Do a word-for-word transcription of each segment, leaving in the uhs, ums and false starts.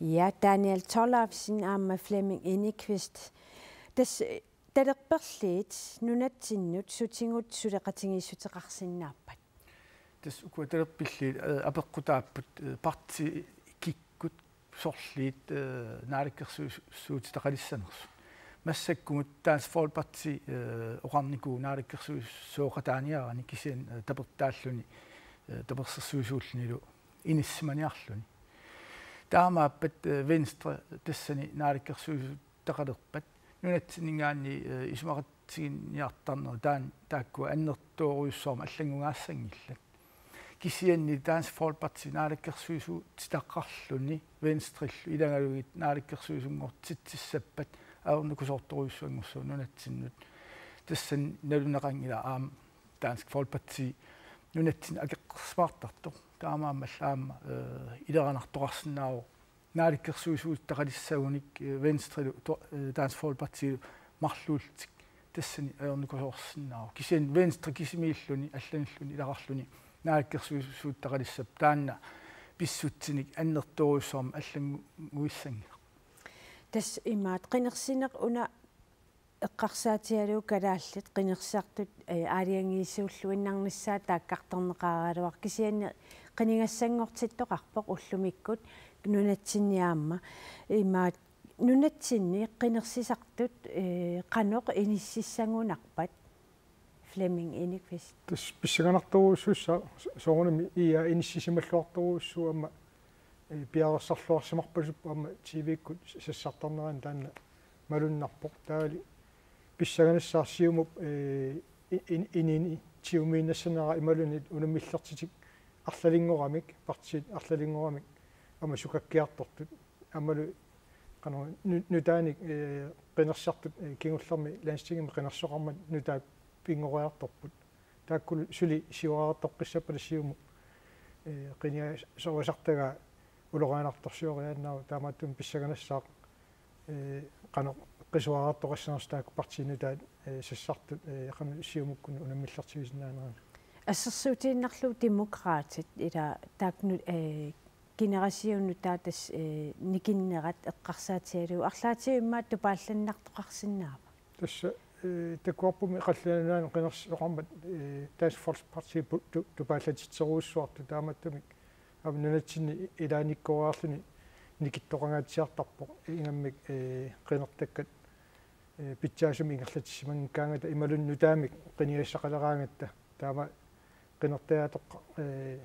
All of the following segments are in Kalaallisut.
Ja, Daniel Tollefsen aamma Flemming Enquist. Tassa talerperliit nunatsinnut sutigut suleqatigiissuteqarsinnaappat? Tassa ukua talerperliit, eh, apeqqutaapput, eh, partiit kikkut sorliit, eh, naalakkersuisuutitaqalissanersut. Massakkumut Dansk Folkeparti, eh, oqarnikuuvoq naalakkersuisooqataaniarani kisianni, eh, tapertaalluni, eh, tapersersuisuullunilu inissimaniarluni. Taamaappat, eh, Venstre tassani naalakkersuisuutitaqalerpat nunatsinninngaanniit, eh, isumaqatiginninniartarnerat taanna taakkua annertoorujussuarmik allanngugaassanngillat. Kisianni Dansk Folkeparti naalakkersuisuutitaqarluni Venstrellu ilagalugit naalakkersuisunngortitsissappat ajornakusoortorujussuanngorsimasoq nunatsinnut. Tassani nalunaqanngilaq aamma Dansk Folkeparti nunatsinni akeqqersimaartartoq. Taamaammallu aamma, eh, ileranartoqarsinnaavoq naalakkersuisuutitaqalissagunik, eh, Venstrelu to-, eh, Dansk Folkepartilu marluullutik tassani ajornakusoorsinnaavoq. Kisianni Venstre kisimiilluni allanilluni ilaqarluni naalakkersuisuutitaqalissappat taanna pissutsinik annertoorujussuarmik allannguissanngilaq. Tassa imaattoq qinersineq una eqqarsaatigalugu kalaallit qinersisartut, eh, aalajangiisuulluinnarnissaat taakkartorneqaraluarpoq, kisianni qinigassanngortittoqarpoq ullumikkut nunatsinni aamma. Imaattoq nunatsinni qinersisartut, eh, qanoq inississagunarpat, Flemming Enquist? Tassa pissanganartorujussuussaaq soorunami I A inissisimalluartorujussuuvoq aamma, eh, piareersarluarsimarpasippoq aamma T V-kkut sassartarnerani taanna malunnarpoq. Taavalu pissanganassaaq Siumup, eh, i-, in-, initiumiinnassanera imaluunniit unammillertitik arlalinngoramik, partiit arlalinngoramik aamma sukakkiartortut. Aammalu qanoq nu-, nutaanik, eh, qinersisartut, eh, kingullermi Landstingimi qinersisoqarmat nutaat pinngoriartorput. Taakkulu suli siuariartoqqissappata Siumup, eh, qinigasorisartagaa ulorianartorsioriaannaavoq, taamaattumik pissanganassaaq, eh, qanoq qisuariartoqassanersoq taakku partiit nutaat, eh, sassartut, eh, qanoq Siumukkunni unammillertigisinnaanerannik. Assersuutigiinnarlugu Demokraatit ila taakku nu-, eh, kinerisiunnut taava tassa, eh, nikinnerat eqqarsaatigalugu arlaatigut immaqa tupaallannartoqarsinnaava? Tassa, eh, takuarpummi Qallunaat Nunaanni qinersisoqarmat, eh, Dansk Folkeparti pu-, tu-, tupaallatitserujussuartut, taamaattumik aamma nunatsinni ilaanikkooriarluni nikittoqangaatsiartarpoq ingammik, eh, qinertakkat, eh, pitsaasumik ingerlatissimanngikkaangatta imaluunniit nutaamik qinigassaqaleraangatta. Taava qinersisoqartoq, eh,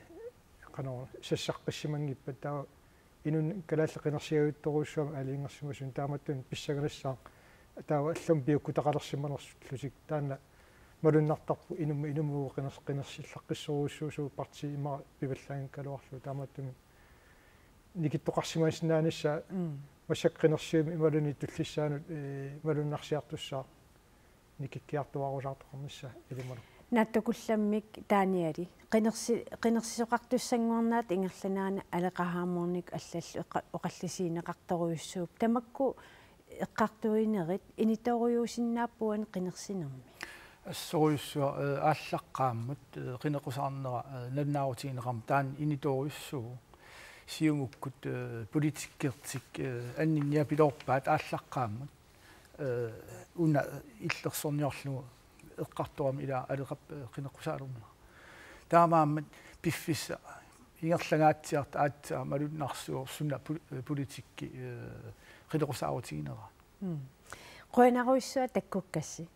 qanoq sassaqqissimanngippat, taava inunnut kalaallit qinersigajuttorujussuarmik aalajangersimasut, taamaattumik pissanganassaaq taava allamik piukkutaqalersimanersullutik. Taanna malunnartarpoq inummut inummut qiners-, qinersillaqqissorujussuusoq partiit immaqa pivallaanngikkaluarlugu, taamaattumik nikittoqarsimasinnaanissaa. Mm. Massakkut qinersineq imaluunniit tullissaanut, eh, malunnarsiartussaaq nikikkiartuaarusaartoqarnissaa ilimanarpoq. Naatsukullammik Danieli, qinersi-, qinersisoqartussanngornerata ingerlanerani Aleqa Hammondip allallu eqqa-, oqallisigineqartorujussuuvoq. Tamakku eqqartuinerit initoorujuusinnaapput uani qinersinermi? Assorujussuaq, eh, aallaqqaammut, eh, qineqqusaarnera, eh, nalunaarutigineqarmat taanna initoorujussuuvoq. Siumukkut, eh, politikertik, eh, anninniapiloorpaat aallaqqaammut, eh, una illersorniorlugu eqqartorami ila Aleqap, eh, qineqqusaalermera. Taamaammat piffissaq ingerlangaatsiartoq aatsaat malunnarsivoq suna pol-, eh, politikki, eh, qineqqusaarutigineraat. Mm. Qujanarujussuaq takkukkassi.